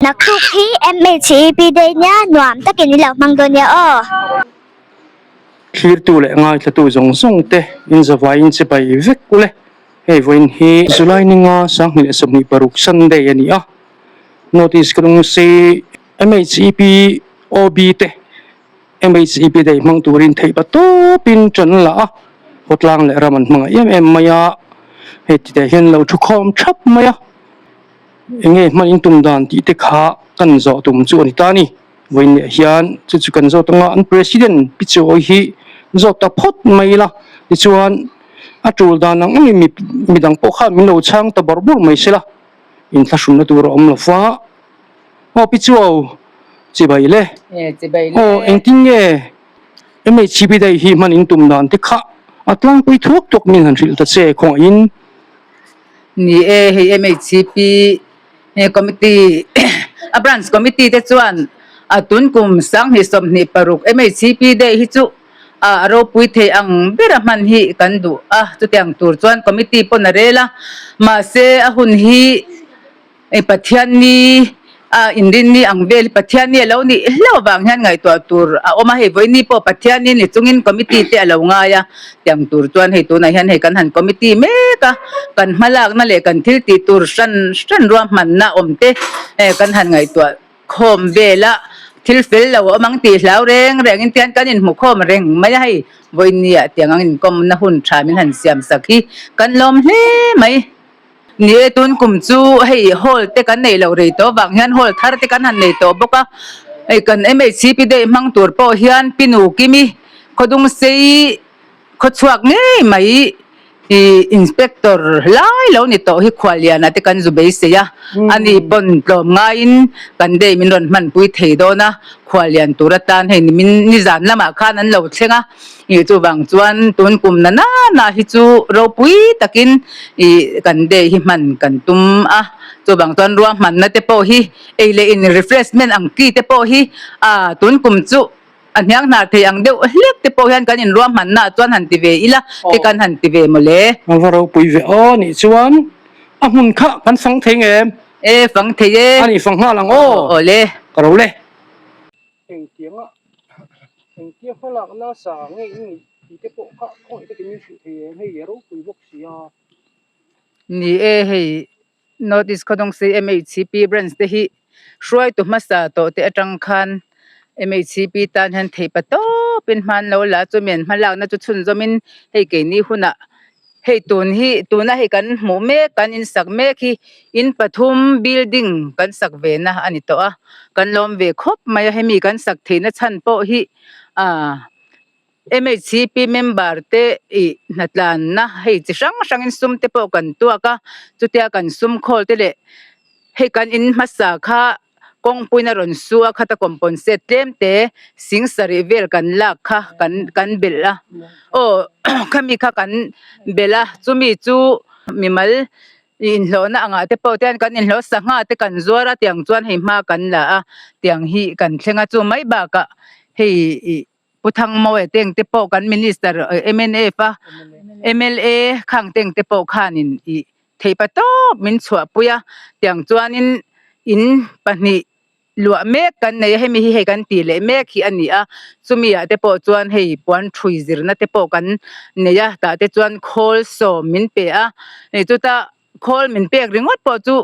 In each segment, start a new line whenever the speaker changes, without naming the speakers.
Naktuk hi MHEP day nia nuam takin i lo hmang dawn nia aw.
Thlirtu leh ngaithlatu zawng zawng te in zavaiin chibai vek ule. Hei vawiin hi July ninga 2026 Sunday a ni a. Notice ka lung si MHEP OB te MHEP day hmang turin theih pa tawpin ṭan la a, khawtlang leh ram an hmang em em mai a. Hei titeh hian lo thu khawm ṭhap mai a. Enge hman in tum dan tih te kha kan zawh tum chu a ni ta a ni. Vawiinleh hian chu chu kan zawt anga an President Pi Chawi hi zawt ta phawt mai ila tichuan a tul dan ang engin mi midang pawh khan min lo chhang ta bawrh bawrh mai sela inthlahrunna tur a awm lo va. Aw Pi Chuau chibai le. Aw engtin nge MHCP daih hi hman in tum dan te kha a tlangpui thuak thuak min han hrilh ta che khawngaihin.
Ni e, hei MHCP committee a branch committee te chuan a tun kum 2026 MHCP day hi chu a ropui thei ang ber a hman hi kan duh a, chutiang tur chuan committee pawn a rel a, mahse a hun hi Hei Pathianni a inrinni ang vel hi Pathianni a lo nih hlauh avang hian ngaihtuah tur a awm a, hei vawiini pawh Pathianni ni chungin committee te a lo ngai a, tiang tur chuan hei tunah hian hei kan han committee mek a, kan hmalakna leh kan thil tih tur hran hran ruahmanna awm te kan han ngaihtuah khawm vel a, thil fel lo a awm ang tih hlau reng reng in tihian kan inhmu khawm reng mai a, hei vawiini ah tiang ang inkawmna hun tha min han siam sak hi kan lawm hle mai. Ni e, tun kum chu hei hall te kan neih loh rei tawh vang hian hall thar te kan han nei tawh bawk a, hei kan MHCP day hmang tur pawh hian Pi Nu Kimi khawdung sei khawchhuak ngei mai ih inspector lai lo ni tawh hi khualliana te kan zu beisei a, ani pawn tlawm ngaiin kan day min rawn hmanpui thei dawn a, khuallian tur atan hei nimin nizan lamah khan an lo thleng a. Ih chuvang chuan tun kum na nana hi chu ropui takin ih kan day hi hman kan tum a, chuvang chuan ruahmanna te pawh hi ei leh in refreshment ang ki te pawh hi ah tun kum chu a hniang hnar thei ang deuh hlek te pawh hian kan in ruahmanna ah chuan han ti ve ila te kan han ti ve mawle.
A va ropui ve aw nih chuan a hmun kha kan fang thei ngem?
E fang thei e.
A nih fang nghal ang aw.
Awle.
Ka ro le. Engtianga engtia hmalak nasa nge i nih tih te pawh kha khawngaih takin min hrilh thei em hei a ropui bawk si a.
Ni e, hei North East Khawdawngsi MHCP branch te hi hruaitu hmasa tawh te atang khan MHCP tan hian theih pa tawpin hman lo la chumi an hmalakna chu chhunzawmin hei keini hunah Hei tun hi tuna hei kan hmuh mek kan in sak mek hi in pathum building kan sak ve na a ni tawh a kan lawm ve khawp mai a hemi kan sak theihna chhan pawh hi ah MHCP member te ih hnatlanna hei chi hrang hrang in sum te pawh kan tuak a chutia kan sum khawl te leh hei kan in hmasa kha. Kawngpuiin a rawn su a, khata compound set tlem te sing sarih vel kan lak kha kan kan belh a, aw khami kha kan belh a, chumi chu mimal inhlawhna angah te pawh te hian kan inhlawh sangha te kan zuar a tiang chuan hei hma kan la a, tiang hi kan thleng a, chu mai bakah hei ih Pu Thangmawia teng te pawh kan Minister mnf a mla khang teng te pawh khanin ih theih pa tawp min chhuahpui a, tiang chuanin in pahnih luah mek kan nei a, hemi hi hei kan tih leh mek hi a ni a, chumi ah te pawh chuan hei puan ṭhui zirna te pawh kan nei a, tah te chuan khawl sawm min pe a, chuta Khawl min pek ringawt pawh chu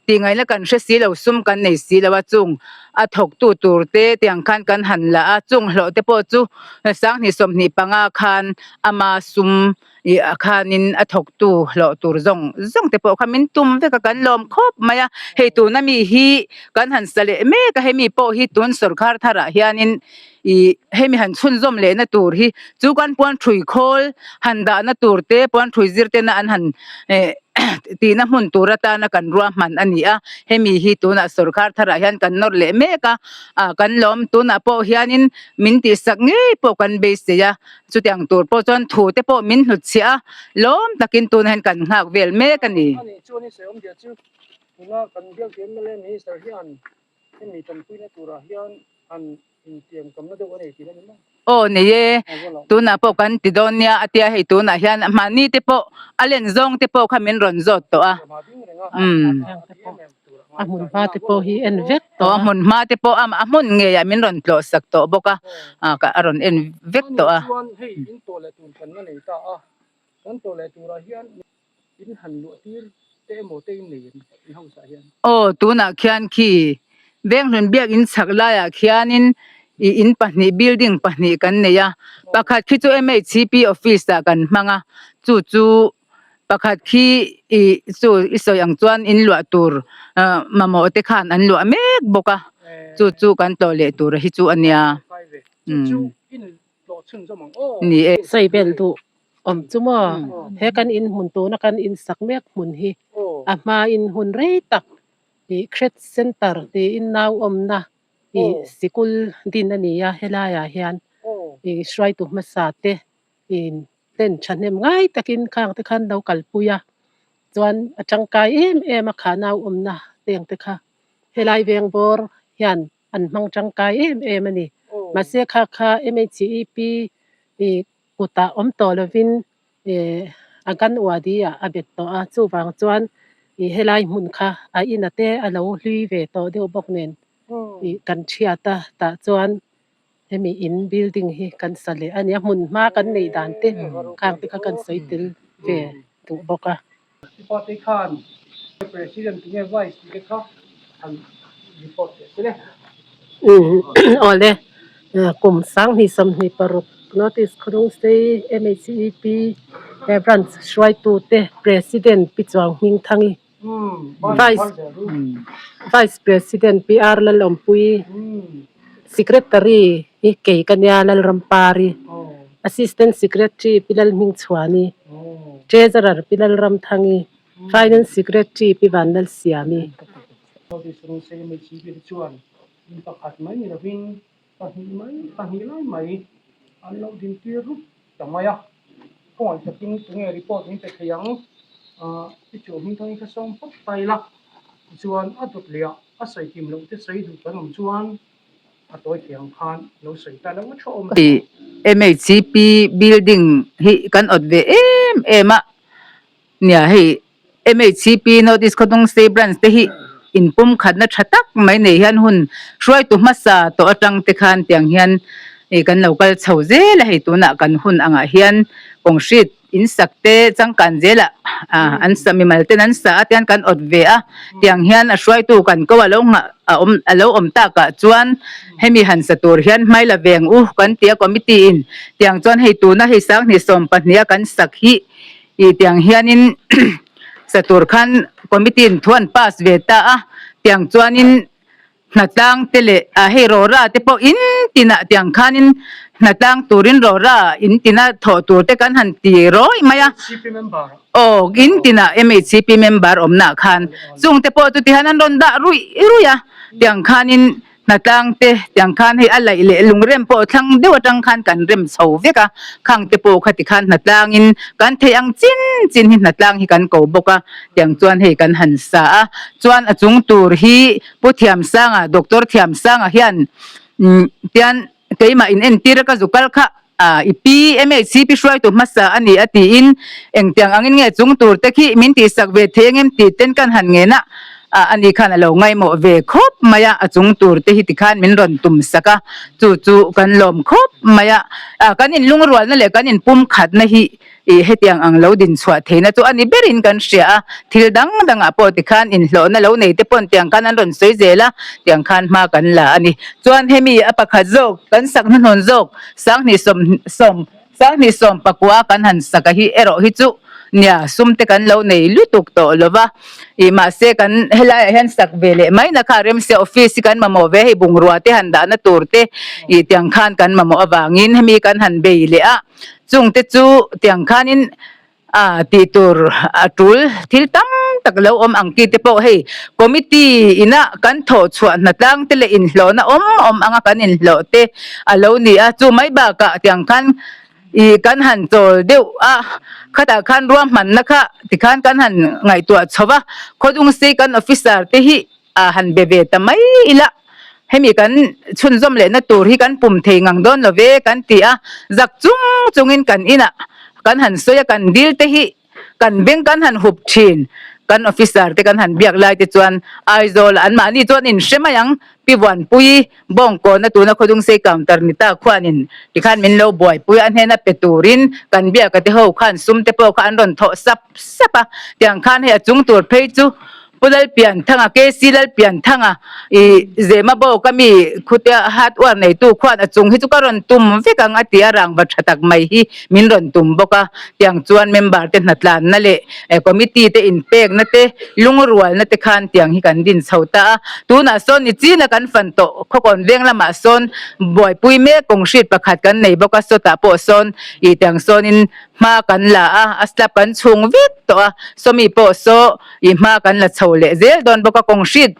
tihngaihna kan hre si lo, sum kan nei si lo a, chung a thawktu tur te tiang khan kan han la a, chung hlawh te pawh chu 2025 khan ama sum ih khanin a thawktu hlawh tur zawng zawng te pawh kha min tum vek a, kan lawm khawp mai a, hei tuna mi hi kan han sa leh mek a, hemi pawh hi tun sawrkar tharah hianin ih hemi han chhunzawm lehna tur hi chu kan puan ṭhui khawl han dahna tur te puan ṭhui zir tena an han eh tihna hmun tur atana kan ruahman a ni a, hemi hi tunah sawrkar tharah hian kan nawr leh mek a, ah kan lawm tunah pawh hianin min tihsak ngei pawh kan beisei a, chutiang tur pawh chuan thu te pawh min hnutchhiah a, lawm takin tunah hian kan nghak vel mek a ni.
A nih chuan i sawi awmzia chu tuna kan biak mla minister hian Hemi tanpuina turah hian han intiam kamna deuh a nei tih a ni maw?
Aw nei e, tunah pawh kan ti dawn nia a tia hei tunah hian mahni te pawh a len zawng te pawh kha min rawn zawt tawh a. Umm.
A hmun hma te pawh hi en vek
tawh a. A hmun hma te pawh a hmun ngeiah min rawn tlawh sak tawh bawk a, a rawn en vek tawh a.
Chuan hei in tawh leh tur kan la nei ta a, kan tawh leh turah hian in han luah tir te emaw te in nei in house ah hian.
Aw tunah khian khi Venghlun biakinn chhak laiah khianin ih in pahnih building pahnih kan nei a, pakhat khi chu MHCP office ah kan hmang a, chu chu Pakhat khi ih chu i sawi ang chuan in luah tur mamawh te khan an luah mek bawk a, chu chu kan tlawh leh tur hi chu a nia. Ni e.
Sawi bel duh awm chu maw? He kan in hmun tuna kan in sak mek hmun hi a hma in hun rei tak ih Creche Centre tiin nau awmna ih sikul din a ni a, helaiah hian ih hruaitu hmasa te in ten thahnem ngai takin khang te khan lo kalpui a, chuan a tangkai em em a kha nau awmna teng te kha helai veng bawr hian an hmang tangkai em em a ni. Mahse kha kha MHEP ih kutah awm tawh lovin ih a kan uadi ah a bet tawh a, chuvang chuan ih helai hmun kha a ina te a lo hlui ve tawh deuh bawk nen ih kan thiat a tah chuan Hemi in building hi kan sa leh a ni a, hmun hma kan neih dan te khang te kha kan sawi tel ve duh bawk a.
Party khan President tinge Vice tih te kha han report teh se le.
Awle, kum 2026 Notice Khawdung State MHEP Branch hruaitute President Pi Chuang Hmingthangi Vice Vice President PR Lalawmpui, Secretary hi kei ka nia Lalrampari, Assistant Secretary Pi Lalhmingchhuani, Treasurer Pi Lalramthangi, Finance Secretary Pi Vanlalsiami.
Notice rawng sei mai chi te chuan in pakhat mai ni lovin pahnih mai pahnih lai mai an lo din tir rup ta mai a, khawngaih takin tunge report min pe thei ang ah i chu hming thang hi ka sawm phawt ta ila tichuan a dawt leh ah a sawi kim loh te sawi duh kan awm chuan a tawi thei ang khan lo sawi ta lo a tha awm.
Ih MHCP building hi kan awt ve em em a nia hei MHCP North East Khawtung State Branch te hi inpumkhatna tha tak mai nei hian hun hruaitu hmasa tawh atang te khan tiang hian ih kan lo kal chho zel a hei tunah kan hun angah hian kawng hrit in sak te changkan zelah ah an sa mimal ten an sa a tiang kan awt ve a tiang hian a hruaitu kan ko a lo nghah a awm a lo awm takah chuan hemi han sa tur hian hmai la veng u kan ti a committee in tiang chuan hei tuna hei 2022 a kan sak hi Ih tiang hianin sa tur khan committee in thu an pass ve ta a, tiang chuanin hnatlang te leh ah hei rora te pawh in tinah tiang khanin hnatlang turin rora in tina thawh tur te kan han ti rawih mai a, aw in tinah MHCP member awmna ah khan chung te pawh chu tihian an rawn dah ruih ruih a, tiang khanin Hnatlang te tiang khan hei a laih leh lungrem pawh thlang deuh atang khan kan rem chho vek a, khang te pawh khati khan hnatlangin kan theih ang chin chin hi hnatlang hi kan ko bawk a, tiang chuan hei kan han sa a, chuan a chung tur hi Pu Thiamsanga, Doctor Thiamsanga hian tian keimah in entir a ka zu kal kha a i pi MHCP hruaitu hmasa a ni a tiin engtiang angin nge chung tur te khi min tihsak ve thei angem tih ten kan han ngen a, a ni khan a lo ngaihmawh ve khawp mai a, a chung tur te hi tikhan min rawn tum sak a, chu chu kan lawm khawp mai a, kan inlungrualna leh kan inpumkhatna hi Ih hetiang ang lo din chhuah theihna chu a ni berin kan hria a, thil dang dangah pawh tikhan inhlawhna lo nei te pawn tiang khan an rawn sawi zel a, tiang khan hma kan la a ni. Chuan hemi a pakhat zawk kan sak hnuhnawn zawk 20 sawm 20 19 kan han sak a hi erawh hi chu nia sum te kan lo nei lutuk tawh lo va, ih mahse kan helaiah hian sak ve leh mai na kha remsia office hi kan mamawh ve hei bungrua te han dahna tur te ih tiang khan kan mamawh avangin hemi kan han bei leh a. Chungte chu tiang khanin a tih tur a tul thil tam tak lo awm ang tih te pawh hei committee ina kan thawh chhuah hnatlang te leh inhlawhna awm awm anga kan inhlawh te a lo ni a, chu mai bakah tiang khan ih kan han chawl deuh a, khatah khan ruahmanna kha tikhan kan han ngaihtuah chho va, khawdung sei kan officer te hi a han be ve ta mai ila, hemi kan chhunzawm lehna tur hi kan pum thei ngang dawn lo ve kan ti a, zak chung chungin kan inah kan han sawi a, kan dil te hi kan beng kan han hup thin. Kan officer te kan han biak lai te chuan Aizawl ah anmahni chuan in hre mai ang, Pi Vuanpui Bawngkawna tuna Khawdungsei counter ni ta khuanin tikhan min lo buaipui a, a hnena pe turin kan biaka te ho khan sum te pawh kha an rawn thawh sap sap a, tiang khan hei a chung tur phei chu Pu Lalpianthanga, KC Lalpianthanga, i Zema bawk a mi khutea hardware neitu khuan a chung hi chu ka rawn tum vek ang a ti a, rangva tha tak mai hi min rawn tum bawk a. Tiang chuan member te hnatlanna leh committee te inpekna te lungrualna te khan tiang hi kan din chho ta a. Tunah sawn ni china kan fan tawh khawkawn veng lamah sawn buaipui mek kawng hrit pakhat kan nei bawk a, sawtah pawh sawn i tiang sawnin hma kan la a, a slab kan chhung vek tawh a, sawmi pawh saw i hma kan la chho leh zel dawn bawk a, kawng hrit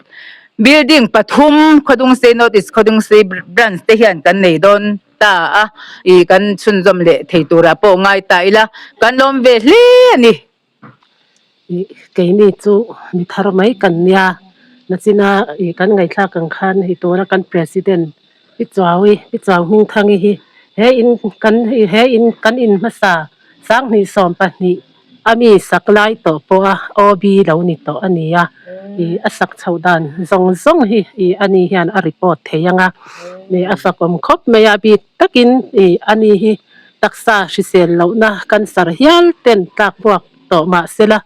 building pathum Khawdungsei North East Khawdungsei branch te hian kan nei dawn ta a, i kan chhunzawm leh thei turah pawh ngai ta ila kan lawm ve hle a ni.
I keini chu mi thar mai kan nia, nachina i kan ngaihthlak ang khan hei tura kan President Pi Chuaui, Pi Chuau Hmingthangi hi he in kan he in kan in hmasa 2012 a mi sak lai tawh pawh a OB lo ni tawh a ni a, i a sak chhoh dan zawng zawng hi i ani hian a report thei ang a, i a fakawm khawp mai a bik takin i ani hi taksa hrisel lohna cancer hial ten tlak buak tawh mah sela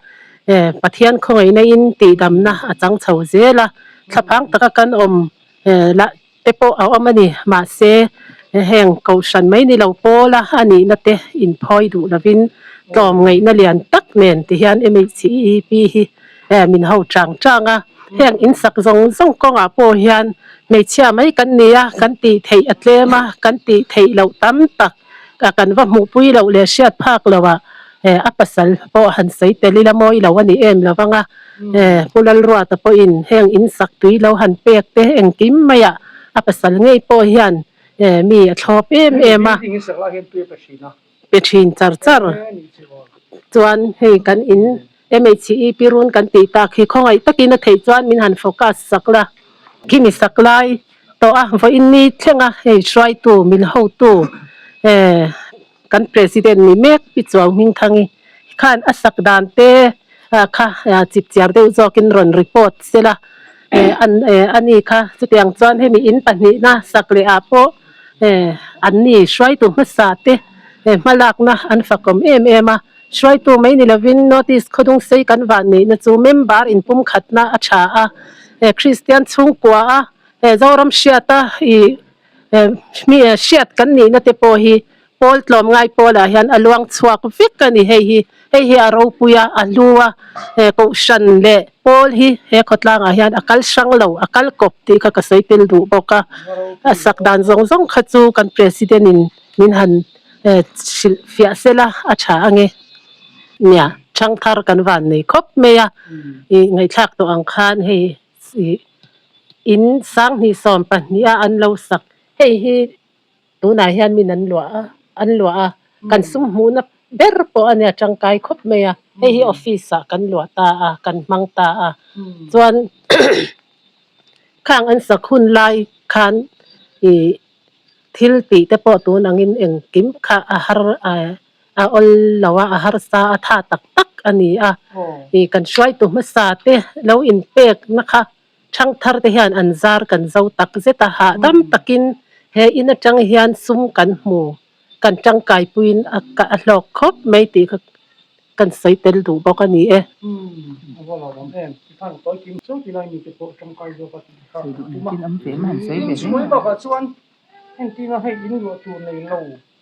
e Pathian khawngaihna in tihdamna a chang chho zel a, thlaphang taka kan awm e lah te pawh a awm a ni. Mahse, heng kohhran mai ni lo pawla a nihna te inphawi duh lovin tlawmngaihna lian tak nen ti hian MHCEP hi min ho chang chang a. Heng insak zawng zawng kawngah pawh hian hmeichhia mai kan ni a, kan tih theih a tlem a, kan tih theih loh tam tak kan va hmuhpui loh leh hriat phak loh a pasal pawh han sawi tel ila mawi lo a ni em lo vang a. Pu Lalruata pawhin heng in sak tui lo han pek te engkim maiah a pasal ngei pawh hian mi a thlawp em em a, pe thin char char chuan hei kan in MHE pi run kan tih tak hi khawngaih takin a theih chuan min han focus sak la, khimi sak lai tawh a vawiin ni thlenga hei hruaitu min hotu Kan President ni mek Pi Chuau Hmingthangi khan a sak dan te kha chipchiar deuh zawkin rawn report sela a ni kha. Chutiang chuan hemi in pahnihna sak leh ah pawh an ni hruaitu hmasa te hmalakna an fakawm em em a. Hruaitu mai ni lovin North East Khawdungsei kan vanneihna chu member inpumkhatna a tha a, Kristian chhungkua a Zoram hriata ih Mi hriat kan nihna te pawh hi pawl tlawmngai pawlah hian a luang chhuak vek a ni. Hei hi hei hi a ropui a, a hlu a, kohhran leh pawl hi he khawtlangah hian a kal hrang lo, a kal kawp tih kha ka sawi tel duh bawk a. A sak dan zawng zawng kha chu kan President in min han hrilh fiah sela a tha ange. Nia, thangthar kan van nei khawp mai a, ih ngaihthlak tawh ang khan hei In 2012 a an lo sak. Hei hi tunah hian min an luah a, an luah a. Kan sum hmuhna ber pawh a nia tangkai khawp mai a. Hei hi office ah kan luah ta a, kan hmang ta a. Chuan khang an sak hun lai khan ih thil tih te pawh tun angin engkim kha a har a. A awl lo a, a harsa a tha tak tak a ni a. Ih kan hruaitu hmasa te lo inpek na kha thangthar te hian an zar kan zo tak zet a, hahdam takin he in atang hian sum kan hmu, kan tangkai puiin a a hlawk khawp mai tih kha kan sawi tel duh bawk a ni e.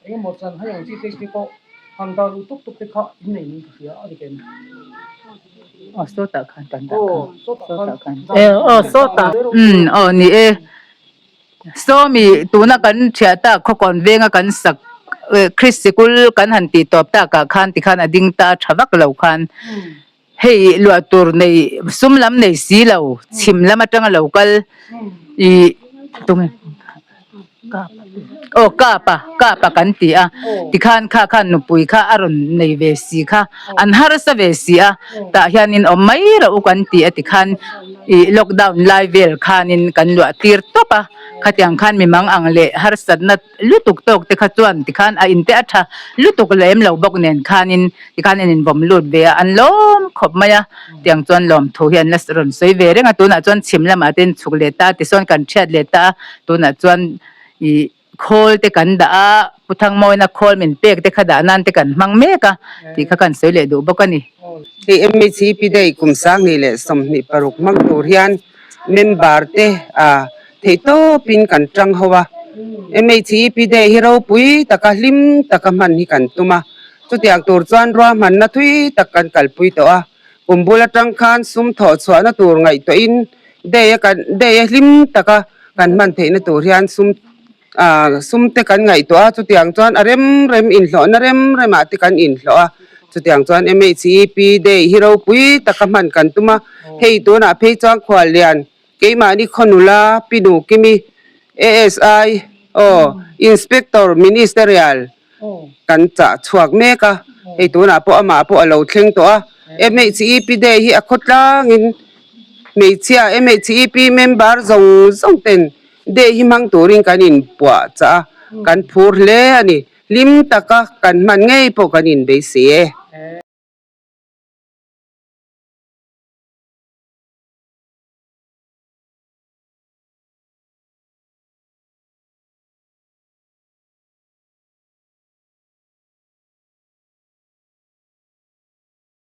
Engemaw chan hei ang chi te te pawh han dah luh tup tup te kha in nei niin ka hria a ni ken.
Aw sawtah khan kan dah kha.
Sawtah khan.
Aw sawtah.
Umm aw ni e. Sawmi tuna kan thiah tak khawkawn venga kan sak Christ sikul kan han tih tawp takah khan tikhan a ding ta tha vak lo khan hei luah tur nei sum lam nei si lo chhim lam atanga lo kal ih tunge. Aw kapa kapa kan ti a tikhan kha khan nupui kha a rawn nei ve si kha an harsa ve si a tah hianin awm mai rauh u kan ti a tikhan ih lockdown lai vel khanin kan luah tir tawp a khatiang khan mi mang ang leh harsatna lutuk tawk te kha chuan tikhan a inte a tha lutuk lem lo bawk nen khanin tikhan an invawm lut ve a an lawm khawp mai a tiang chuan lawmthu hi an la rawn sawi ve reng a tunah chuan chhim lamah te an chhuk leh ta a tisawn kan thiat leh ta a tunah chuan ih khawl te kan dah a Pu Thangmawina khawl min pek te kha dah nan te kan hmang mek a tih kha kan sawi leh duh bawk a ni.
Hei MHCP Day kum 2026 hmang tur hian member te ah theihtawpin kan tang ho a, MHEP Day hi ropui taka hlim taka hman hi kan tum a, chutiang tur chuan ruahmanna thui tak kan kalpui tawh a, kum bul atang khan sum thawh chhuahna tur ngaihtuahin Day a kan Day a hlim taka kan hman theihna tur hian sum ah sum te kan ngaihtuah a, chutiang chuan a rem rem inhlawhna rem remah te kan inhlawh a, chutiang chuan MHEP Day hi ropui taka hman kan tum a, hei tunah phei chuan khuallian Keimahni khawnula Pi Nukimi, ASI, aw, Inspector Ministerial kan chah chhuak mek a, hei tunah pawh amah pawh a lo thleng tawh a. MHEP Day hi a khawtlangin hmeichhia MHEP member zawng zawng ten Day hi hmang turin kan inpuah chah a, kan phur hle a ni. Hlim taka kan hman ngei pawh kan inbeisei e.